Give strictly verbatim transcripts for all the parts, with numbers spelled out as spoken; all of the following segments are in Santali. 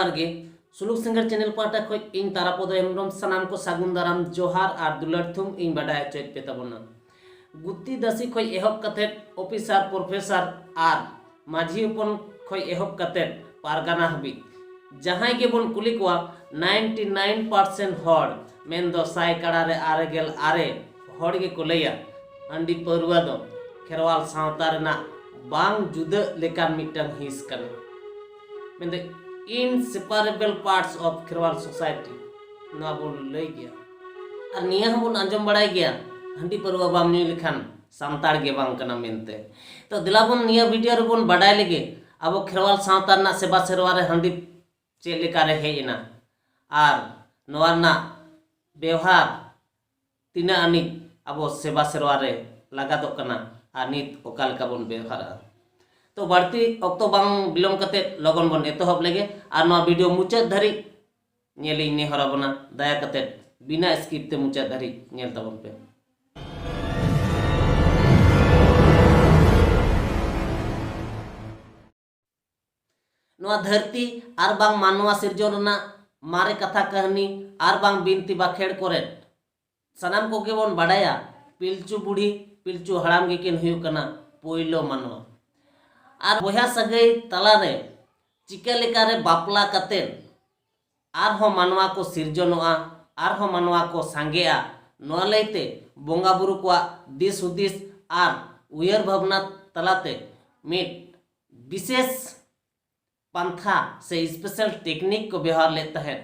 ᱡᱚᱦᱟᱨ ᱜᱮ᱾ ᱥᱩᱞᱩᱠ ᱥᱤᱝᱜᱟᱨ ᱪᱮᱱᱮᱞ ᱯᱟᱦᱴᱟ ᱠᱷᱚᱱ ᱤᱧ ᱛᱟᱨᱟᱯᱚᱫᱚ ᱦᱮᱢᱵᱨᱚᱢ ᱥᱟᱱᱟᱢ ᱠᱚ ᱥᱟᱹᱜᱩᱱ ᱫᱟᱨᱟᱢ, ᱡᱚᱦᱟᱨ ᱟᱨ ᱫᱩᱞᱟᱹᱲ ᱛᱷᱩᱢ ᱤᱧ ᱵᱟᱰᱟᱭ ᱦᱚᱪᱚᱭᱮᱫ ᱯᱮ ᱛᱟᱵᱚᱱᱟ᱾ ᱜᱩᱛᱤ ᱫᱟᱹᱥᱤ ᱠᱷᱚᱱ ᱮᱦᱚᱵ ᱠᱟᱛᱮᱫ ᱚᱯᱷᱤᱥᱟᱨ, ᱯᱨᱚᱯᱷᱮᱥᱟᱨ ᱟᱨ ᱢᱟᱹᱡᱷᱤ ᱦᱚᱯᱚᱱ ᱠᱷᱚᱱ ᱮᱦᱚᱵ ᱠᱟᱛᱮᱫ ᱯᱟᱨᱜᱟᱱᱟ ᱦᱟᱹᱵᱤᱡ ᱡᱟᱦᱟᱸᱭ ᱜᱮᱵᱚᱱ ᱠᱩᱞᱤ ᱠᱚᱣᱟ, ᱱᱟᱭᱤᱱᱴᱤ ᱱᱟᱭᱤᱱ ᱯᱟᱨᱥᱮᱱᱴ ᱦᱚᱲ, ᱢᱮᱱᱫᱚ ᱥᱟᱭ ᱠᱟᱲᱟ ᱨᱮ ᱟᱨᱮ ᱜᱮᱞ ᱟᱨᱮ ᱦᱚᱲ ᱜᱮᱠᱚ ᱞᱟᱹᱭᱟ, ᱦᱟᱺᱰᱤ ᱯᱟᱹᱨᱣᱟᱹ ᱫᱚ ᱠᱷᱮᱨᱣᱟᱞ ᱥᱟᱶᱛᱟ ᱨᱮᱱᱟᱜ ᱵᱟᱝ ᱡᱩᱫᱟᱹᱜ ᱞᱮᱠᱟᱱ ᱢᱤᱫᱴᱟᱝ ᱦᱤᱸᱥ ᱠᱟᱱᱟ, ᱢᱮᱱᱫᱚ inseparable parts of Kherwal society, ᱱᱚᱣᱟ ᱵᱚᱱ ᱞᱟᱹᱭ ᱜᱮᱭᱟ᱾ ᱟᱨ ᱱᱤᱭᱟᱹ ᱦᱚᱸᱵᱚᱱ ᱟᱸᱡᱚᱢ ᱵᱟᱲᱟᱭ ᱜᱮᱭᱟ, ᱦᱟᱺᱰᱤ ᱯᱟᱹᱨᱣᱟᱹ ᱵᱟᱢ ᱧᱩ ᱞᱮᱠᱷᱟᱱ ᱥᱟᱱᱛᱟᱲ ᱜᱮ ᱵᱟᱝ ᱠᱟᱱᱟ ᱢᱮᱱᱛᱮ᱾ ᱛᱚ ᱫᱮᱞᱟ ᱵᱚᱱ ᱱᱤᱭᱟᱹ ᱵᱷᱤᱰᱤᱭᱳ ᱨᱮᱵᱚᱱ ᱵᱟᱰᱟᱭ ᱞᱮᱜᱮ, ᱟᱵᱚ ᱠᱷᱮᱨᱣᱟᱞ ᱥᱟᱶᱛᱟ ᱨᱮᱱᱟᱜ ᱥᱮᱵᱟ ᱥᱮᱨᱣᱟ ᱨᱮ ᱦᱟᱺᱰᱤ ᱪᱮᱫ ᱞᱮᱠᱟᱨᱮ ᱦᱮᱡ ᱮᱱᱟ ᱟᱨ ᱱᱚᱣᱟ ᱨᱮᱱᱟᱜ ᱵᱮᱣᱦᱟᱨ ᱛᱤᱱᱟᱹᱜ ᱟᱹᱱᱤᱡ ᱟᱵᱚ ᱥᱮᱵᱟ ᱥᱮᱨᱣᱟ ᱨᱮ ᱞᱟᱜᱟᱫᱚᱜ ᱠᱟᱱᱟ ᱟᱨ ᱱᱤᱛ ᱚᱠᱟ ᱞᱮᱠᱟ ᱵᱚᱱ ᱵᱮᱣᱦᱟᱨᱟ᱾ ᱛᱚ ᱵᱟᱹᱲᱛᱤ ᱚᱠᱛᱚ ᱵᱟᱝ ᱵᱤᱞᱚᱢ ᱠᱟᱛᱮ ᱞᱚᱜᱚᱱ ᱵᱚᱱ ᱮᱛᱚᱦᱚᱵ ᱞᱮᱜᱮ ᱟᱨ ᱱᱚᱣᱟ ᱵᱷᱤᱰᱤᱭᱳ ᱢᱩᱪᱟᱹᱫ ᱫᱷᱟᱹᱨᱤᱡ ᱧᱮᱞᱤᱧ ᱱᱮᱦᱚᱨ ᱟᱵᱚᱱᱟ᱾ ᱫᱟᱭᱟ ᱠᱟᱛᱮ ᱵᱤᱱᱟ ᱥᱠᱤᱯ ᱛᱮ ᱢᱩᱪᱟᱹᱫ ᱫᱷᱟᱹᱨᱤᱡ ᱧᱮᱞ ᱛᱟᱵᱚᱱ ᱯᱮ᱾ ᱱᱚᱣᱟ ᱫᱷᱟᱹᱨᱛᱤ ᱟᱨ ᱵᱟᱝ ᱢᱟᱱᱣᱟ ᱥᱤᱨᱡᱚᱱ ᱨᱮᱱᱟᱜ ᱢᱟᱨᱮ ᱠᱟᱛᱷᱟ ᱠᱟᱹᱦᱱᱤ ᱟᱨ ᱵᱟᱝ ᱵᱤᱱᱛᱤ ᱵᱟᱠᱷᱮᱲ ᱠᱚᱨᱮ ᱥᱟᱱᱟᱢ ᱠᱚᱜᱮ ᱵᱚᱱ ᱵᱟᱰᱟᱭᱟ, ᱯᱤᱞᱪᱩ ᱵᱩᱲᱦᱤ, ᱯᱤᱞᱪᱩ ᱦᱟᱲᱟᱢ ᱜᱮᱠᱤᱱ ᱦᱩᱭᱩᱜ ᱠᱟᱱᱟ ᱯᱳᱭᱞᱳ ᱢᱟᱱᱣᱟ᱾ ᱟᱨ ᱵᱚᱭᱦᱟ ᱥᱟᱹᱜᱟᱹᱭ ᱛᱟᱞᱟᱨᱮ ᱪᱤᱠᱟᱹ ᱞᱮᱠᱟᱨᱮ ᱵᱟᱯᱞᱟ ᱠᱟᱛᱮ ᱟᱨᱦᱚᱸ ᱢᱟᱱᱣᱟ ᱠᱚ ᱥᱤᱨᱡᱚᱱᱚᱜᱼᱟ, ᱟᱨᱦᱚᱸ ᱢᱟᱱᱣᱟ ᱠᱚ ᱥᱟᱸᱜᱮᱜᱼᱟ, ᱱᱚᱣᱟ ᱞᱟᱹᱭᱛᱮ ᱵᱚᱸᱜᱟ ᱵᱩᱨᱩ ᱠᱚᱣᱟᱜ ᱫᱤᱥ ᱦᱩᱫᱤᱥ ᱟᱨ ᱩᱭᱦᱟᱹᱨ ᱵᱷᱟᱵᱽᱱᱟ ᱛᱟᱞᱟᱛᱮ ᱢᱤᱫ ᱵᱤᱥᱮᱥ ᱯᱟᱱᱛᱷᱟ ᱥᱮ ᱥᱯᱮᱥᱟᱞ ᱴᱮᱠᱱᱤᱠ ᱠᱚ ᱵᱮᱣᱦᱟᱨ ᱞᱮᱫ ᱛᱟᱦᱮᱸᱫ,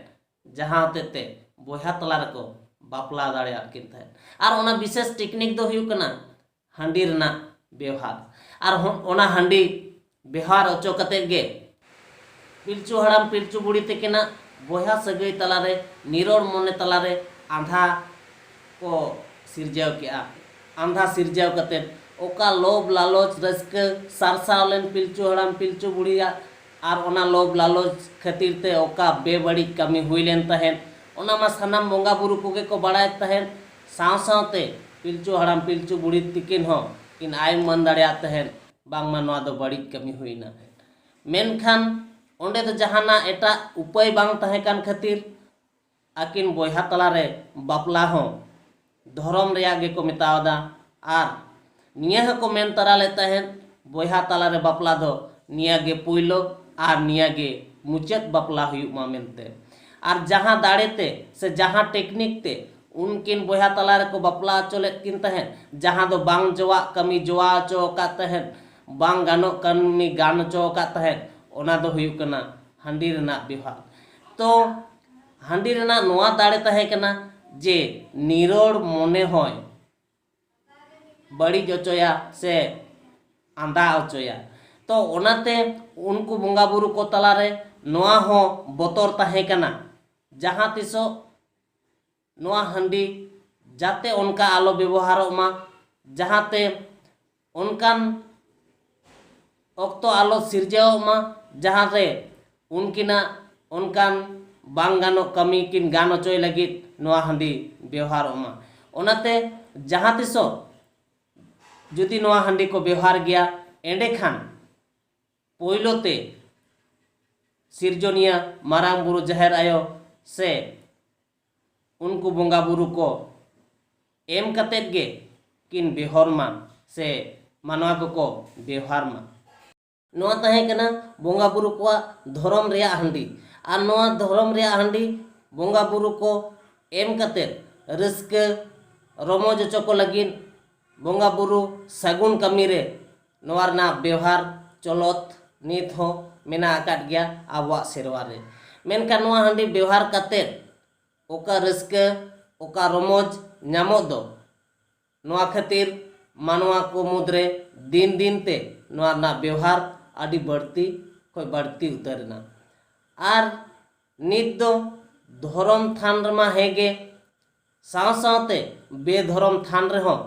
ᱡᱟᱦᱟᱸ ᱦᱚᱛᱮᱡ ᱛᱮ ᱵᱚᱭᱦᱟ ᱛᱟᱞᱟ ᱨᱮᱠᱚ ᱵᱟᱯᱞᱟ ᱫᱟᱲᱮᱭᱟᱜ ᱠᱤᱱ ᱛᱟᱦᱮᱸᱫ᱾ ᱟᱨ ᱚᱱᱟ ᱵᱤᱥᱮᱥ ᱴᱮᱠᱱᱤᱠ ᱫᱚ ᱦᱩᱭᱩᱜ ᱠᱟᱱᱟ ᱦᱟᱺᱰᱤ ᱨᱮᱱᱟᱜ ᱵᱮᱣᱦᱟᱨ᱾ ᱟᱨ ᱦᱚᱸ ᱚᱱᱟ ᱦᱟᱺᱰᱤ ᱵᱮᱣᱦᱟᱨ ᱦᱚᱪᱚ ᱠᱟᱛᱮᱫ ᱜᱮ ᱯᱤᱞᱪᱩ ᱦᱟᱲᱟᱢ ᱯᱤᱞᱪᱩ ᱵᱩᱲᱦᱤ ᱛᱟᱹᱠᱤᱱᱟᱜ ᱵᱚᱭᱦᱟ ᱥᱟᱹᱜᱟᱹᱭ ᱛᱟᱞᱟᱨᱮ, ᱱᱤᱨᱚᱲ ᱢᱚᱱᱮ ᱛᱟᱞᱟᱨᱮ ᱟᱸᱫᱷᱟ ᱠᱚ ᱥᱤᱨᱡᱟᱹᱣ ᱠᱮᱜᱼᱟ᱾ ᱟᱸᱫᱷᱟ ᱥᱤᱨᱡᱟᱹᱣ ᱠᱟᱛᱮᱫ ᱚᱠᱟ ᱞᱳᱵᱷ ᱞᱟᱞᱚᱪ ᱨᱟᱹᱥᱠᱟᱹ ᱥᱟᱨᱥᱟᱣ ᱞᱮᱱ ᱯᱤᱞᱪᱩ ᱦᱟᱲᱟᱢ ᱯᱤᱞᱪᱩ ᱵᱩᱲᱦᱤᱭᱟᱜ, ᱟᱨ ᱚᱱᱟ ᱞᱳᱵᱷ ᱞᱟᱞᱚᱪ ᱠᱷᱟᱹᱛᱤᱨ ᱛᱮ ᱚᱠᱟ ᱵᱮᱵᱟᱹᱲᱤᱡ ᱠᱟᱹᱢᱤ ᱦᱩᱭ ᱞᱮᱱ ᱛᱟᱦᱮᱸᱫ, ᱚᱱᱟ ᱢᱟ ᱥᱟᱱᱟᱢ ᱵᱚᱸᱜᱟ ᱵᱩᱨᱩ ᱠᱚᱜᱮ ᱠᱚ ᱵᱟᱲᱟᱭ ᱛᱟᱦᱮᱸᱫ᱾ ᱥᱟᱶ ᱥᱟᱶᱛᱮ ᱯᱤᱞᱪᱩ ᱦᱟᱲᱟᱢ ᱯᱤᱞᱪᱩ ᱵᱩᱲᱦᱤ ᱛᱤᱠᱤᱱ ᱦᱚᱸ ᱠᱤᱱ ᱟᱭ ᱩᱢᱟᱹᱱ ᱫᱟᱲᱮᱭᱟᱜ ᱛᱟᱦᱮᱸᱫ, ᱵᱟᱝᱢᱟ ᱱᱚᱣᱟ ᱫᱚ ᱵᱟᱹᱲᱤᱡ ᱠᱟᱹᱢᱤ ᱦᱩᱭᱱᱟ᱾ ᱢᱮᱱᱠᱷᱟᱱ ᱚᱸᱰᱮ ᱫᱚ ᱡᱟᱦᱟᱱᱟᱜ ᱮᱴᱟᱜ ᱩᱯᱟᱹᱭ ᱵᱟᱝ ᱛᱟᱦᱮᱸ ᱠᱟᱱ ᱠᱷᱟᱹᱛᱤᱨ ᱟᱹᱠᱤᱱ ᱵᱚᱭᱦᱟ ᱛᱟᱞᱟᱨᱮ ᱵᱟᱯᱞᱟ ᱦᱚᱸ ᱫᱷᱚᱨᱚᱢ ᱨᱮᱭᱟᱜ ᱜᱮᱠᱚ ᱢᱮᱛᱟᱣᱟᱫᱟ᱾ ᱟᱨ ᱱᱤᱭᱟᱹ ᱦᱚᱸᱠᱚ ᱢᱮᱱ ᱛᱟᱨᱟ ᱞᱮᱫ ᱛᱟᱦᱮᱸᱫ, ᱵᱚᱭᱦᱟ ᱛᱟᱞᱟᱨᱮ ᱵᱟᱯᱞᱟ ᱫᱚ ᱱᱤᱭᱟᱹ ᱜᱮ ᱯᱳᱭᱞᱳ ᱟᱨ ᱱᱤᱭᱟᱹ ᱜᱮ ᱢᱩᱪᱟᱹᱫ ᱵᱟᱯᱞᱟ ᱦᱩᱭᱩᱜ ᱢᱟ ᱢᱮᱱᱛᱮ᱾ ᱟᱨ ᱡᱟᱦᱟᱸ ᱫᱟᱲᱮᱛᱮ ᱥᱮ ᱡᱟᱦᱟᱸ ᱴᱮᱠᱱᱤᱠ ᱛᱮ ᱩᱱᱠᱤᱱ ᱵᱚᱭᱦᱟ ᱛᱟᱞᱟ ᱨᱮᱠᱚ ᱵᱟᱯᱞᱟ ᱦᱚᱪᱚ ᱞᱮᱫ ᱠᱤᱱ ᱛᱟᱦᱮᱸᱫ, ᱡᱟᱦᱟᱸ ᱫᱚ ᱵᱟᱝ ᱡᱚᱣᱟᱜ ᱠᱟᱹᱢᱤ ᱡᱚᱣᱟ ᱦᱚᱪᱚ ᱟᱠᱟᱫ ᱛᱟᱦᱮᱸᱫ, ᱵᱟᱝ ᱜᱟᱱᱚᱜ ᱠᱟᱹᱢᱤ ᱜᱟᱱ ᱦᱚᱪᱚ ᱟᱠᱟᱫ ᱛᱟᱦᱮᱸᱫ, ᱚᱱᱟ ᱫᱚ ᱦᱩᱭᱩᱜ ᱠᱟᱱᱟ ᱦᱟᱺᱰᱤ ᱨᱮᱱᱟᱜ ᱵᱮᱣᱦᱟᱨ᱾ ᱛᱚ ᱦᱟᱺᱰᱤ ᱨᱮᱱᱟᱜ ᱱᱚᱣᱟ ᱫᱟᱲᱮ ᱛᱟᱦᱮᱸ ᱠᱟᱱᱟ ᱡᱮ ᱱᱤᱨᱚᱲ ᱢᱚᱱᱮ ᱦᱚᱸᱭ ᱵᱟᱹᱲᱤᱡ ᱦᱚᱪᱚᱭᱟ ᱥᱮ ᱟᱸᱫᱟ ᱦᱚᱪᱚᱭᱟ᱾ ᱛᱚ ᱚᱱᱟᱛᱮ ᱩᱱᱠᱩ ᱵᱚᱸᱜᱟ ᱵᱩᱨᱩ ᱠᱚ ᱛᱟᱞᱟᱨᱮ ᱱᱚᱣᱟ ᱦᱚᱸ ᱵᱚᱛᱚᱨ ᱛᱟᱦᱮᱸ ᱠᱟᱱᱟ, ᱡᱟᱦᱟᱸ ᱛᱤᱥᱚᱜ ᱱᱚᱣᱟ ᱦᱟᱺᱰᱤ ᱡᱟᱛᱮ ᱚᱱᱠᱟ ᱟᱞᱚ ᱵᱮᱵᱚᱦᱟᱨᱚᱜ ᱢᱟ, ᱡᱟᱦᱟᱸᱛᱮ ᱚᱱᱠᱟᱱ ᱚᱠᱛᱚ ᱟᱞᱚ ᱥᱤᱨᱡᱟᱹᱣᱚᱜ ᱢᱟ, ᱡᱟᱦᱟᱸᱨᱮ ᱩᱱᱠᱤᱱᱟᱜ ᱚᱱᱠᱟᱱ ᱵᱟᱝ ᱜᱟᱱᱚᱜ ᱠᱟᱹᱢᱤ ᱠᱤᱱ ᱜᱟᱱ ᱦᱚᱪᱚᱭ ᱞᱟᱹᱜᱤᱫ ᱱᱚᱣᱟ ᱦᱟᱺᱰᱤ ᱵᱮᱣᱦᱟᱨᱚᱜ ᱢᱟ᱾ ᱚᱱᱟᱛᱮ ᱡᱟᱦᱟᱸ ᱛᱤᱥᱚᱜ ᱡᱩᱫᱤ ᱱᱚᱣᱟ ᱦᱟᱺᱰᱤ ᱠᱚ ᱵᱮᱣᱦᱟᱨ ᱜᱮᱭᱟ, ᱮᱸᱰᱮᱠᱷᱟᱱ ᱯᱳᱭᱞᱳ ᱛᱮ ᱥᱤᱨᱡᱚᱱᱤᱭᱟᱹ ᱢᱟᱨᱟᱝ ᱵᱩᱨᱩ ᱡᱟᱦᱮᱨ ᱟᱭᱳ ᱥᱮ ᱩᱱᱠᱩ ᱵᱚᱸᱜᱟ ᱵᱩᱨᱩ ᱠᱚ ᱮᱢ ᱠᱟᱛᱮᱫ ᱜᱮ ᱠᱤᱱ ᱵᱮᱣᱦᱟᱨ ᱢᱟ ᱥᱮ ᱢᱟᱱᱣᱟ ᱠᱚᱠᱚ ᱵᱮᱣᱦᱟᱨ ᱢᱟ᱾ ᱱᱚᱣᱟ ᱛᱟᱦᱮᱸ ᱠᱟᱱᱟ ᱵᱚᱸᱜᱟ ᱵᱩᱨᱩ ᱠᱚᱣᱟᱜ ᱫᱷᱚᱨᱚᱢ ᱨᱮᱭᱟᱜ ᱦᱟᱺᱰᱤ᱾ ᱟᱨ ᱱᱚᱣᱟ ᱫᱷᱚᱨᱚᱢ ᱨᱮᱭᱟᱜ ᱦᱟᱺᱰᱤ ᱵᱚᱸᱜᱟ ᱵᱩᱨᱩ ᱠᱚ ᱮᱢ ᱠᱟᱛᱮᱫ ᱨᱟᱹᱥᱠᱟᱹ ᱨᱚᱢᱚᱡᱽ ᱦᱚᱪᱚ ᱠᱚ ᱞᱟᱹᱜᱤᱫ ᱵᱚᱸᱜᱟ ᱵᱩᱨᱩ ᱥᱟᱹᱜᱩᱱ ᱠᱟᱹᱢᱤ ᱨᱮ ᱱᱚᱣᱟ ᱨᱮᱱᱟᱜ ᱵᱮᱣᱦᱟᱨ ᱪᱚᱞᱚᱛ ᱱᱤᱛ ᱦᱚᱸ ᱢᱮᱱᱟᱜ ᱟᱠᱟᱫ ᱜᱮᱭᱟ ᱟᱵᱚᱣᱟᱜ ᱥᱮᱨᱣᱟ ᱨᱮ᱾ ᱢᱮᱱᱠᱷᱟᱱ ᱱᱚᱣᱟ ᱦᱟᱺᱰᱤ ᱵᱮᱣᱦᱟᱨ ᱠᱟᱛᱮᱫ ᱚᱠᱟ ᱨᱟᱹᱥᱠᱟᱹ, ᱚᱠᱟ ᱨᱚᱢᱚᱡᱽ ᱧᱟᱢᱚᱜ ᱫᱚ, ᱱᱚᱣᱟ ᱠᱷᱟᱹᱛᱤᱨ ᱢᱟᱱᱣᱟ ᱠᱚ ᱢᱩᱫᱽᱨᱮ ᱫᱤᱱ ᱫᱤᱱ ᱛᱮ ᱱᱚᱣᱟ ᱨᱮᱱᱟᱜ ᱵᱮᱣᱦᱟᱨ ᱟᱹᱰᱤ ᱵᱟᱹᱲᱛᱤ ᱠᱷᱚᱱ ᱵᱟᱹᱲᱛᱤ ᱩᱛᱟᱹᱨ ᱮᱱᱟ᱾ ᱟᱨ ᱱᱤᱛ ᱫᱚ ᱫᱷᱚᱨᱚᱢ ᱛᱷᱟᱱ ᱨᱮᱢᱟ ᱦᱮᱸ ᱜᱮ, ᱥᱟᱶ ᱥᱟᱶᱛᱮ ᱵᱮᱫᱷᱚᱨᱚᱢ ᱛᱷᱟᱱ ᱨᱮᱦᱚᱸ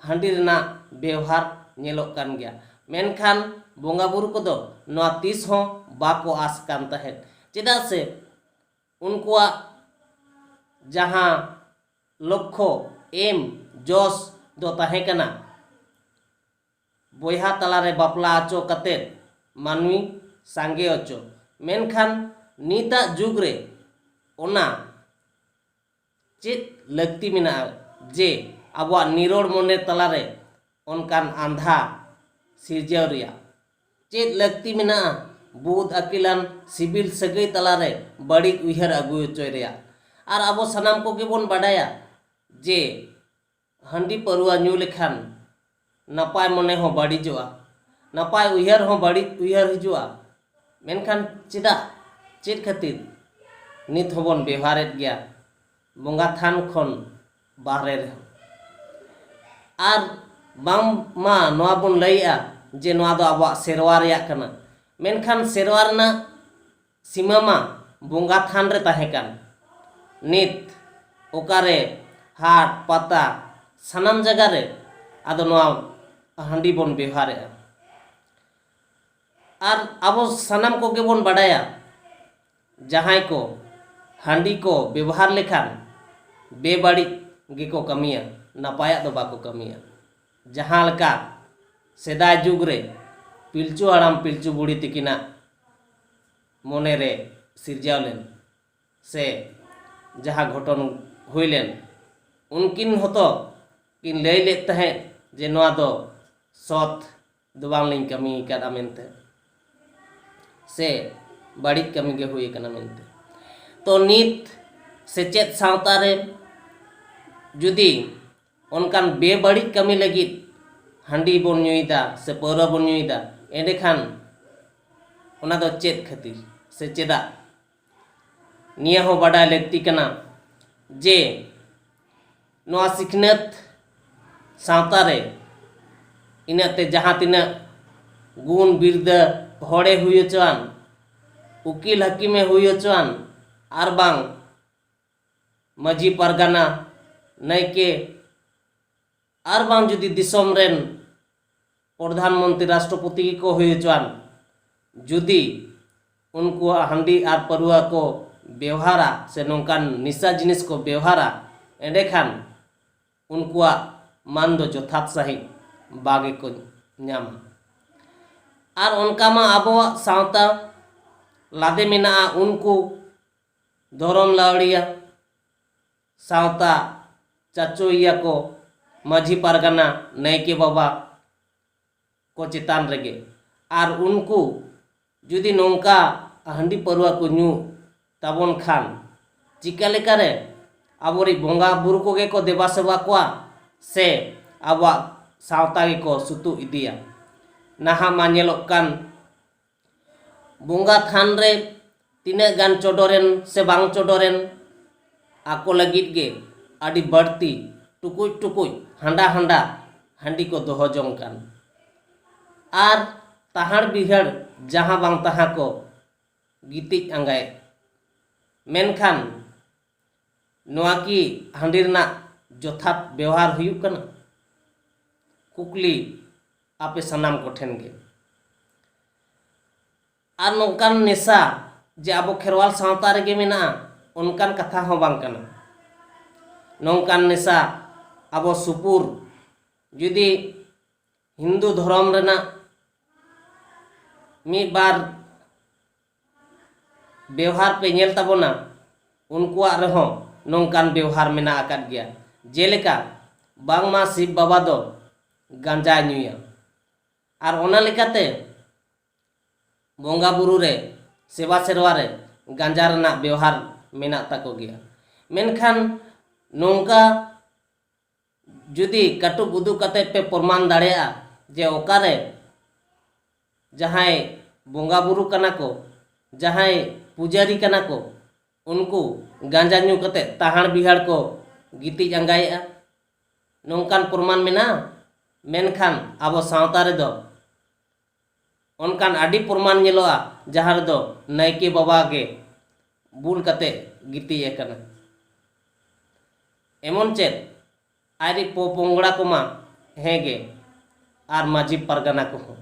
ᱦᱟᱺᱰᱤ ᱨᱮᱱᱟᱜ ᱵᱮᱣᱦᱟᱨ ᱧᱮᱞᱚᱜ ᱠᱟᱱ ᱜᱮᱭᱟ᱾ ᱢᱮᱱᱠᱷᱟᱱ ᱵᱚᱸᱜᱟ ᱵᱩᱨᱩ ᱠᱚᱫᱚ ᱱᱚᱣᱟ ᱛᱤᱥ ᱦᱚᱸ ᱵᱟᱠᱚ ᱟᱸᱥ ᱠᱟᱱ ᱛᱟᱦᱮᱸᱫ, ᱪᱮᱫᱟᱜ ᱥᱮ ᱩᱱᱠᱩᱣᱟᱜ ᱡᱟᱦᱟᱸ ᱞᱚᱠᱠᱷᱚ ᱮᱢ ᱡᱚᱥ ᱫᱚ ᱛᱟᱦᱮᱸ ᱠᱟᱱᱟ ᱵᱚᱭᱦᱟ ᱛᱟᱞᱟᱨᱮ ᱵᱟᱯᱞᱟ ᱦᱚᱪᱚ ᱠᱟᱛᱮᱫ ᱢᱟᱹᱱᱢᱤ ᱥᱟᱸᱜᱮ ᱦᱚᱪᱚ, ᱢᱮᱱᱠᱷᱟᱱ ᱱᱤᱛᱟᱜ ᱡᱩᱜᱽ ᱨᱮ ᱚᱱᱟ ᱪᱮᱫ ᱞᱟᱹᱠᱛᱤ ᱢᱮᱱᱟᱜᱼᱟ ᱡᱮ ᱟᱵᱚᱣᱟᱜ ᱱᱤᱨᱚᱲ ᱢᱚᱱᱮ ᱛᱟᱞᱟᱨᱮ ᱚᱱᱠᱟᱱ ᱟᱸᱫᱷᱟ ᱥᱤᱨᱡᱟᱹᱣ ᱨᱮᱭᱟᱜ? ᱪᱮᱫ ᱞᱟᱹᱠᱛᱤ ᱢᱮᱱᱟᱜᱼᱟ ᱵᱩᱫ ᱟᱹᱠᱤᱞᱟᱱ ᱥᱤᱵᱤᱞ ᱥᱟᱹᱜᱟᱹᱭ ᱛᱟᱞᱟᱨᱮ ᱵᱟᱹᱲᱤᱡ ᱩᱭᱦᱟᱹᱨ ᱟᱹᱜᱩ ᱦᱚᱪᱚᱭ ᱨᱮᱭᱟᱜ? ᱟᱨ ᱟᱵᱚ ᱥᱟᱱᱟᱢ ᱠᱚᱜᱮ ᱵᱚᱱ ᱵᱟᱰᱟᱭᱟ ᱡᱮ ᱦᱟᱺᱰᱤ ᱯᱟᱹᱨᱣᱟᱹ ᱧᱩ ᱞᱮᱠᱷᱟᱱ ᱱᱟᱯᱟᱭ ᱢᱚᱱᱮ ᱦᱚᱸ ᱵᱟᱹᱲᱤᱡᱚᱜᱼᱟ, ᱱᱟᱯᱟᱭ ᱩᱭᱦᱟᱹᱨ ᱦᱚᱸ ᱵᱟᱹᱲᱤᱡ ᱩᱭᱦᱟᱹᱨ ᱦᱤᱡᱩᱜᱼᱟ᱾ ᱢᱮᱱᱠᱷᱟᱱ ᱪᱮᱫᱟᱜ, ᱪᱮᱫ ᱠᱷᱟᱹᱛᱤᱨ ᱱᱤᱛ ᱦᱚᱸᱵᱚᱱ ᱵᱮᱣᱦᱟᱨᱮᱫ ᱜᱮᱭᱟ ᱵᱚᱸᱜᱟ ᱛᱷᱟᱱ ᱠᱷᱚᱱ ᱵᱟᱦᱨᱮ ᱨᱮᱦᱚᱸ? ᱟᱨ ᱵᱟᱝᱢᱟ ᱱᱚᱣᱟ ᱵᱚᱱ ᱞᱟᱹᱭᱮᱜᱼᱟ ᱡᱮ ᱱᱚᱣᱟ ᱫᱚ ᱟᱵᱚᱣᱟᱜ ᱥᱮᱨᱣᱟ ᱨᱮᱭᱟᱜ ᱠᱟᱱᱟ, ᱢᱮᱱᱠᱷᱟᱱ ᱥᱮᱨᱣᱟ ᱨᱮᱱᱟᱜ ᱥᱤᱢᱟᱹ ᱢᱟ ᱵᱚᱸᱜᱟ ᱛᱷᱟᱱ ᱨᱮ ᱛᱟᱦᱮᱸ ᱠᱟᱱ᱾ ᱱᱤᱛ ᱚᱠᱟᱨᱮ ᱦᱟᱴ ᱯᱟᱛᱟ ᱥᱟᱱᱟᱢ ᱡᱟᱭᱜᱟ ᱨᱮ ᱟᱫᱚ ᱱᱚᱣᱟ ᱦᱟᱺᱰᱤ ᱵᱚᱱ ᱵᱮᱣᱦᱟᱨᱮᱜᱼᱟ᱾ ᱟᱨ ᱟᱵᱚ ᱥᱟᱱᱟᱢ ᱠᱚᱜᱮ ᱵᱚᱱ ᱵᱟᱰᱟᱭᱟ, ᱡᱟᱦᱟᱸᱭ ᱠᱚ ᱦᱟᱺᱰᱤ ᱠᱚ ᱵᱮᱵᱚᱦᱟᱨ ᱞᱮᱠᱷᱟᱱ ᱵᱮᱵᱟᱹᱲᱤᱡ ᱜᱮᱠᱚ ᱠᱟᱹᱢᱤᱭᱟ, ᱱᱟᱯᱟᱭᱟᱜ ᱫᱚ ᱵᱟᱠᱚ ᱠᱟᱹᱢᱤᱭᱟ᱾ ᱡᱟᱦᱟᱸ ᱞᱮᱠᱟ ᱥᱮᱫᱟᱭ ᱡᱩᱜᱽ ᱨᱮ ᱯᱤᱞᱪᱩ ᱦᱟᱲᱟᱢ ᱯᱤᱞᱪᱩ ᱵᱩᱲᱦᱤ ᱛᱤᱠᱤᱱᱟᱜ ᱢᱚᱱᱮ ᱨᱮ ᱥᱤᱨᱡᱟᱹᱣ ᱞᱮᱱ ᱥᱮ ᱡᱟᱦᱟᱸ ᱜᱷᱚᱴᱚᱱ ᱦᱩᱭ ᱞᱮᱱ, ᱩᱱᱠᱤᱱ ᱦᱚᱸᱛᱚ ᱠᱤᱱ ᱞᱟᱹᱭ ᱞᱮᱫ ᱛᱟᱦᱮᱸᱫ ᱡᱮ ᱱᱚᱣᱟ ᱫᱚ ᱥᱚᱛ ᱫᱚ ᱵᱟᱝᱞᱤᱧ ᱠᱟᱹᱢᱤ ᱟᱠᱟᱫᱼᱟ ᱢᱮᱱᱛᱮ, ᱥᱮ ᱵᱟᱹᱲᱤᱡ ᱠᱟᱹᱢᱤ ᱜᱮ ᱦᱩᱭ ᱟᱠᱟᱱᱟ ᱢᱮᱱᱛᱮ᱾ ᱛᱚ ᱱᱤᱛ ᱥᱮᱪᱮᱫ ᱥᱟᱶᱛᱟ ᱨᱮ ᱡᱩᱫᱤ ᱚᱱᱠᱟᱱ ᱵᱮᱵᱟᱹᱲᱤᱡ ᱠᱟᱹᱢᱤ ᱞᱟᱹᱜᱤᱫ ᱦᱟᱺᱰᱤ ᱵᱚᱱ ᱧᱩᱭᱮᱫᱟ ᱥᱮ ᱯᱟᱹᱣᱨᱟᱹ ᱵᱚᱱ ᱧᱩᱭᱮᱫᱟ, ᱮᱸᱰᱮᱠᱷᱟᱱ ᱚᱱᱟ ᱫᱚ ᱪᱮᱫ ᱠᱷᱟᱹᱛᱤᱨ ᱥᱮ ᱪᱮᱫᱟᱜ? ᱱᱤᱭᱟᱹ ᱦᱚᱸ ᱵᱟᱰᱟᱭ ᱞᱟᱹᱠᱛᱤ ᱠᱟᱱᱟ ᱡᱮ ᱱᱚᱣᱟ ᱥᱤᱠᱷᱱᱟᱹᱛ ᱥᱟᱶᱛᱟ ᱨᱮ ᱤᱱᱟᱹᱜ ᱛᱮ ᱡᱟᱦᱟᱸ ᱛᱤᱱᱟᱹᱜ ᱜᱩᱱ ᱵᱤᱨᱫᱟᱹ ᱦᱚᱲᱮ ᱦᱩᱭ ᱦᱚᱪᱚᱣᱟᱱ, ᱩᱠᱤᱞ ᱦᱟᱹᱠᱤᱢᱮ ᱦᱩᱭ ᱦᱚᱪᱚᱣᱟᱱ, ᱟᱨ ᱵᱟᱝ ᱢᱟᱹᱡᱷᱤ ᱯᱟᱨᱜᱟᱱᱟ, ᱱᱟᱭᱠᱮ, ᱟᱨ ᱵᱟᱝ ᱡᱩᱫᱤ ᱫᱤᱥᱚᱢ ᱨᱮᱱ ᱯᱨᱚᱫᱷᱟᱱ ᱢᱚᱱᱛᱨᱤ, ᱨᱟᱥᱴᱨᱚᱯᱚᱛᱤ ᱜᱮᱠᱚ ᱦᱩᱭ ᱦᱚᱪᱚᱣᱟᱱ, ᱡᱩᱫᱤ ᱩᱱᱠᱩᱣᱟᱜ ᱦᱟᱺᱰᱤ ᱟᱨ ᱯᱟᱹᱨᱣᱟᱹ ᱠᱚ ᱵᱮᱣᱦᱟᱨᱟ ᱥᱮ ᱱᱚᱝᱠᱟᱱ ᱱᱤᱥᱟ ᱡᱤᱱᱤᱥ ᱠᱚ ᱵᱮᱣᱦᱟᱨᱟ, ᱮᱸᱰᱮᱠᱷᱟᱱ ᱩᱱᱠᱩᱣᱟᱜ ᱢᱟᱹᱱ ᱫᱚ ᱡᱚᱛᱷᱟᱛ ᱥᱟᱺᱦᱤᱡ ᱵᱟᱝ ᱜᱮᱠᱚ ᱧᱟᱢᱟ᱾ ᱟᱨ ᱚᱱᱠᱟ ᱢᱟ ᱟᱵᱚᱣᱟᱜ ᱥᱟᱶᱛᱟ ᱞᱟᱫᱮ ᱢᱮᱱᱟᱜᱼᱟ, ᱩᱱᱠᱩ ᱫᱷᱚᱨᱚᱢ ᱞᱟᱹᱣᱲᱤᱭᱟᱹ, ᱥᱟᱶᱛᱟ ᱪᱟᱪᱳᱭᱤᱭᱟᱹ ᱠᱚ, ᱢᱟᱹᱡᱷᱤ ᱯᱟᱨᱜᱟᱱᱟ, ᱱᱟᱭᱠᱮ ᱵᱟᱵᱟ ᱠᱚ ᱪᱮᱛᱟᱱ ᱨᱮᱜᱮ᱾ ᱟᱨ ᱩᱱᱠᱩ ᱡᱩᱫᱤ ᱱᱚᱝᱠᱟ ᱦᱟᱺᱰᱤ ᱯᱟᱹᱨᱣᱟᱹ ᱠᱚ ᱧᱩ ᱛᱟᱵᱚᱱ ᱠᱷᱟᱱ, ᱪᱤᱠᱟᱹ ᱞᱮᱠᱟᱨᱮ ᱟᱵᱚᱨᱤᱡ ᱵᱚᱸᱜᱟ ᱵᱩᱨᱩ ᱠᱚᱜᱮ ᱠᱚ ᱫᱮᱵᱟ ᱥᱮᱵᱟ ᱠᱚᱣᱟ ᱥᱮ ᱟᱵᱚᱣᱟᱜ ᱥᱟᱶᱛᱟ ᱜᱮᱠᱚ ᱥᱩᱛᱩᱜ ᱤᱫᱤᱭᱟ? ᱱᱟᱦᱟᱜ ᱢᱟ ᱧᱮᱞᱚᱜ ᱠᱟᱱ, ᱵᱚᱸᱜᱟ ᱛᱷᱟᱱ ᱨᱮ ᱛᱤᱱᱟᱹᱜ ᱜᱟᱱ ᱪᱚᱰᱚᱨᱮᱱ ᱥᱮ ᱵᱟᱝ ᱪᱚᱰᱚᱨᱮᱱ, ᱟᱠᱚ ᱞᱟᱹᱜᱤᱫ ᱜᱮ ᱟᱹᱰᱤ ᱵᱟᱹᱲᱛᱤ ᱴᱩᱠᱩᱡ ᱴᱩᱠᱩᱡ ᱦᱟᱸᱰᱟ ᱦᱟᱸᱰᱟ ᱦᱟᱺᱰᱤ ᱠᱚ ᱫᱚᱦᱚ ᱡᱚᱝ ᱠᱟᱱ᱾ ᱟᱨ ᱛᱟᱦᱟᱸᱲ ᱵᱤᱦᱟᱹᱲ ᱡᱟᱦᱟᱸ ᱵᱟᱝ ᱛᱟᱦᱟᱸ ᱠᱚ ᱜᱤᱛᱤᱡ ᱟᱸᱜᱟᱭᱮᱫ᱾ ᱢᱮᱱᱠᱷᱟᱱ ᱱᱚᱣᱟ ᱠᱤ ᱦᱟᱺᱰᱤ ᱨᱮᱱᱟᱜ ᱡᱚᱛᱷᱟᱛ ᱵᱮᱣᱦᱟᱨ ᱦᱩᱭᱩᱜ ᱠᱟᱱᱟ? ᱠᱩᱠᱞᱤ ᱟᱯᱮ ᱥᱟᱱᱟᱢ ᱠᱚᱴᱷᱮᱱ ᱜᱮ᱾ ᱟᱨ ᱱᱚᱝᱠᱟᱱ ᱱᱮᱥᱟ ᱡᱮ ᱟᱵᱚ ᱠᱷᱮᱨᱣᱟᱞ ᱥᱟᱶᱛᱟ ᱨᱮᱜᱮ ᱢᱮᱱᱟᱜᱼᱟ, ᱚᱱᱠᱟᱱ ᱠᱟᱛᱷᱟ ᱦᱚᱸ ᱵᱟᱝ ᱠᱟᱱᱟ᱾ ᱱᱚᱝᱠᱟᱱ ᱱᱮᱥᱟ ᱟᱵᱚ ᱥᱩᱯᱩᱨ ᱡᱩᱫᱤ ᱦᱤᱱᱫᱩ ᱫᱷᱚᱨᱚᱢ ᱨᱮᱱᱟᱜ ᱢᱤᱫ ᱵᱟᱨ ᱵᱮᱣᱦᱟᱨ ᱯᱮ ᱧᱮᱞ ᱛᱟᱵᱚᱱᱟ, ᱩᱱᱠᱩᱣᱟᱜ ᱨᱮᱦᱚᱸ ᱱᱚᱝᱠᱟᱱ ᱵᱮᱣᱦᱟᱨ ᱢᱮᱱᱟᱜ ᱟᱠᱟᱫ ᱜᱮᱭᱟ᱾ ᱡᱮᱞᱮᱠᱟ, ᱵᱟᱝᱢᱟ ᱥᱤᱵ ᱵᱟᱵᱟ ᱫᱚ ᱜᱟᱸᱡᱟᱭ ᱧᱩᱭᱟ, ᱟᱨ ᱚᱱᱟ ᱞᱮᱠᱟᱛᱮ ᱵᱚᱸᱜᱟ ᱵᱩᱨᱩ ᱨᱮ, ᱥᱮᱵᱟ ᱥᱮᱨᱣᱟ ᱨᱮ ᱜᱟᱸᱡᱟ ᱨᱮᱱᱟᱜ ᱵᱮᱣᱦᱟᱨ ᱢᱮᱱᱟᱜ ᱛᱟᱠᱚ ᱜᱮᱭᱟ᱾ ᱢᱮᱱᱠᱷᱟᱱ ᱱᱚᱝᱠᱟ ᱡᱩᱫᱤ ᱠᱟᱹᱴᱩᱵ ᱩᱫᱩᱜ ᱠᱟᱛᱮ ᱯᱮ ᱯᱨᱚᱢᱟᱱ ᱫᱟᱲᱮᱭᱟᱜᱼᱟ ᱡᱮ ᱚᱠᱟᱨᱮ ᱡᱟᱦᱟᱸᱭ ᱵᱚᱸᱜᱟ ᱵᱩᱨᱩ ᱠᱟᱱᱟ ᱠᱚ, ᱡᱟᱦᱟᱸᱭ ᱯᱩᱡᱟᱹᱨᱤ ᱠᱟᱱᱟ ᱠᱚ, ᱩᱱᱠᱩ ᱜᱟᱸᱡᱟ ᱧᱩ ᱠᱟᱛᱮ ᱛᱟᱦᱟᱸᱲ ᱵᱤᱦᱟᱹᱲ ᱠᱚ ᱜᱤᱛᱤᱡ ᱟᱸᱜᱟᱭᱮᱫᱼᱟ, ᱱᱚᱝᱠᱟᱱ ᱯᱨᱚᱢᱟᱱ ᱢᱮᱱᱟᱜᱼᱟ? ᱢᱮᱱᱠᱷᱟᱱ ᱟᱵᱚ ᱥᱟᱶᱛᱟ ᱨᱮᱫᱚ ᱚᱱᱠᱟᱱ ᱟᱹᱰᱤ ᱯᱨᱚᱢᱟᱱ ᱧᱮᱞᱚᱜᱼᱟ, ᱡᱟᱦᱟᱸ ᱨᱮᱫᱚ ᱱᱟᱭᱠᱮ ᱵᱟᱵᱟ ᱜᱮ ᱵᱩᱞ ᱠᱟᱛᱮ ᱜᱤᱛᱤᱡ ᱟᱠᱟᱱᱟ᱾ ᱮᱢᱚᱱ ᱪᱮᱫ ᱟᱡᱨᱤᱡ ᱯᱚ ᱯᱚᱝᱲᱟ ᱠᱚᱢᱟ ᱦᱮᱸ ᱜᱮ, ᱟᱨ ᱢᱟᱹᱡᱷᱤ ᱯᱟᱨᱜᱟᱱᱟ ᱠᱚᱦᱚᱸ᱾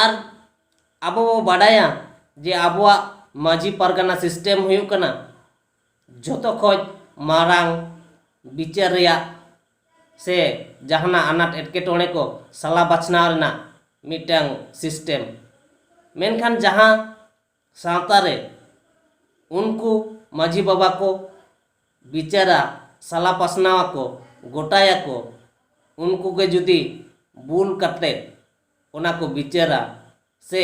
ᱟᱨ ᱟᱵᱚ ᱵᱚ ᱵᱟᱰᱟᱭᱟ ᱡᱮ ᱟᱵᱚᱣᱟᱜ ᱢᱟᱹᱡᱷᱤ ᱯᱟᱨᱜᱟᱱᱟ ᱥᱤᱥᱴᱮᱢ ᱦᱩᱭᱩᱜ ᱠᱟᱱᱟ ᱡᱷᱚᱛᱚ ᱠᱷᱚᱡ ᱢᱟᱨᱟᱝ ᱵᱤᱪᱟᱹᱨ ᱨᱮᱭᱟᱜ ᱥᱮ ᱡᱟᱦᱟᱱᱟᱜ ᱟᱱᱟᱴ ᱮᱴᱠᱮᱴᱚᱬᱮ ᱠᱚ ᱥᱟᱞᱟ ᱵᱟᱪᱷᱱᱟᱣ ᱨᱮᱱᱟᱜ ᱢᱤᱫᱴᱟᱝ ᱥᱤᱥᱴᱮᱢ᱾ ᱢᱮᱱᱠᱷᱟᱱ ᱡᱟᱦᱟᱸ ᱥᱟᱶᱛᱟ ᱨᱮ ᱩᱱᱠᱩ ᱢᱟᱹᱡᱷᱤ ᱵᱟᱵᱟ ᱠᱚ ᱵᱤᱪᱟᱹᱨᱟ, ᱥᱟᱞᱟ ᱯᱟᱥᱱᱟᱣ ᱟᱠᱚ, ᱜᱚᱴᱟᱭᱟᱠᱚ, ᱩᱱᱠᱩ ᱜᱮ ᱡᱩᱫᱤ ᱵᱩᱞ ᱠᱟᱛᱮ ᱚᱱᱟ ᱠᱚ ᱵᱤᱪᱟᱹᱨᱟ ᱥᱮ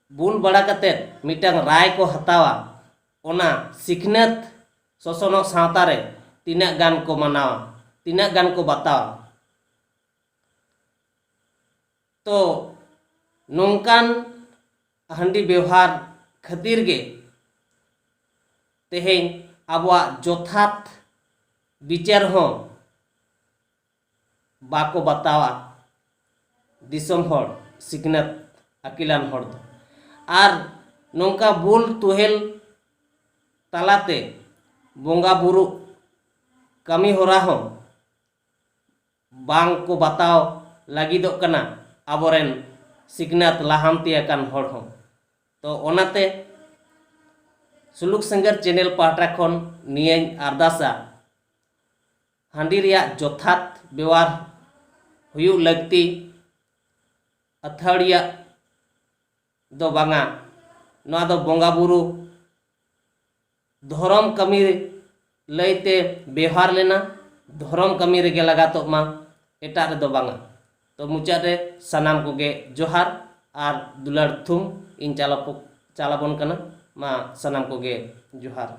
ᱵᱩᱞ ᱵᱟᱲᱟ ᱠᱟᱛᱮ ᱢᱤᱫᱴᱟᱝ ᱨᱟᱭ ᱠᱚ ᱦᱟᱛᱟᱣᱟ, ᱚᱱᱟ ᱥᱤᱠᱷᱱᱟᱹᱛ ᱥᱚᱥᱚᱱᱚᱜ ᱥᱟᱶᱛᱟ ᱨᱮ ᱛᱤᱱᱟᱹᱜ ᱜᱟᱱ ᱠᱚ ᱢᱟᱱᱟᱣᱟ, ᱛᱤᱱᱟᱹᱜ ᱜᱟᱱ ᱠᱚ ᱵᱟᱛᱟᱣᱟ? ᱛᱚ ᱱᱚᱝᱠᱟᱱ ᱦᱟᱺᱰᱤ ᱵᱮᱣᱦᱟᱨ ᱠᱷᱟᱹᱛᱤᱨ ᱜᱮ ᱛᱮᱦᱮᱧ ᱟᱵᱚᱣᱟᱜ ᱡᱚᱛᱷᱟᱛ ᱵᱤᱪᱟᱹᱨ ᱦᱚᱸ ᱵᱟᱠᱚ ᱵᱟᱛᱟᱣᱟ ᱫᱤᱥᱚᱢ ᱦᱚᱲ, ᱥᱤᱠᱷᱱᱟᱹᱛ ᱟᱹᱠᱤᱞᱟᱱ ᱦᱚᱲ ᱫᱚ᱾ ᱟᱨ ᱱᱚᱝᱠᱟ ᱵᱩᱞ ᱛᱩᱦᱮᱞ ᱛᱟᱞᱟᱛᱮ ᱵᱚᱸᱜᱟ ᱵᱩᱨᱩ ᱠᱟᱹᱢᱤ ᱦᱚᱨᱟ ᱦᱚᱸ ᱵᱟᱝ ᱠᱚ ᱵᱟᱛᱟᱣ ᱞᱟᱹᱜᱤᱫᱚᱜ ᱠᱟᱱᱟ ᱟᱵᱚᱨᱮᱱ ᱥᱤᱠᱷᱱᱟᱹᱛ ᱞᱟᱦᱟᱱᱛᱤ ᱟᱠᱟᱱ ᱦᱚᱲ ᱦᱚᱸ᱾ ᱛᱚ ᱚᱱᱟᱛᱮ ᱥᱩᱞᱩᱠ ᱥᱮᱸᱜᱮᱞ ᱪᱮᱱᱮᱞ ᱯᱟᱦᱴᱟ ᱠᱷᱚᱱ ᱱᱤᱭᱟᱹᱧ ᱟᱨᱫᱟᱥᱟ, ᱦᱟᱺᱰᱤ ᱨᱮᱭᱟᱜ ᱡᱚᱛᱷᱟᱛ ᱵᱮᱣᱦᱟᱨ ᱦᱩᱭᱩᱜ ᱞᱟᱹᱠᱛᱤ, ᱟᱹᱛᱷᱟᱹᱲᱤᱭᱟᱹ ᱫᱚ ᱵᱟᱝᱟ᱾ ᱱᱚᱣᱟ ᱫᱚ ᱵᱚᱸᱜᱟ ᱵᱩᱨᱩ ᱫᱷᱚᱨᱚᱢ ᱠᱟᱹᱢᱤ ᱞᱟᱹᱭᱛᱮ ᱵᱮᱣᱦᱟᱨ ᱞᱮᱱᱟ, ᱫᱷᱚᱨᱚᱢ ᱠᱟᱹᱢᱤ ᱨᱮᱜᱮ ᱞᱟᱜᱟᱛᱚᱜ ᱢᱟ, ᱮᱴᱟᱜ ᱨᱮᱫᱚ ᱵᱟᱝᱟ᱾ ᱛᱚ ᱢᱩᱪᱟᱹᱫ ᱨᱮ ᱥᱟᱱᱟᱢ ᱠᱚᱜᱮ ᱡᱚᱦᱟᱨ ᱟᱨ ᱫᱩᱞᱟᱹᱲ ᱛᱷᱩᱢ ᱤᱧ ᱪᱟᱞᱟᱯᱚ-, ᱪᱟᱞᱟᱵᱚᱱ ᱠᱟᱱᱟ᱾ ᱢᱟ ᱥᱟᱱᱟᱢ ᱠᱚᱜᱮ ᱡᱚᱦᱟᱨ᱾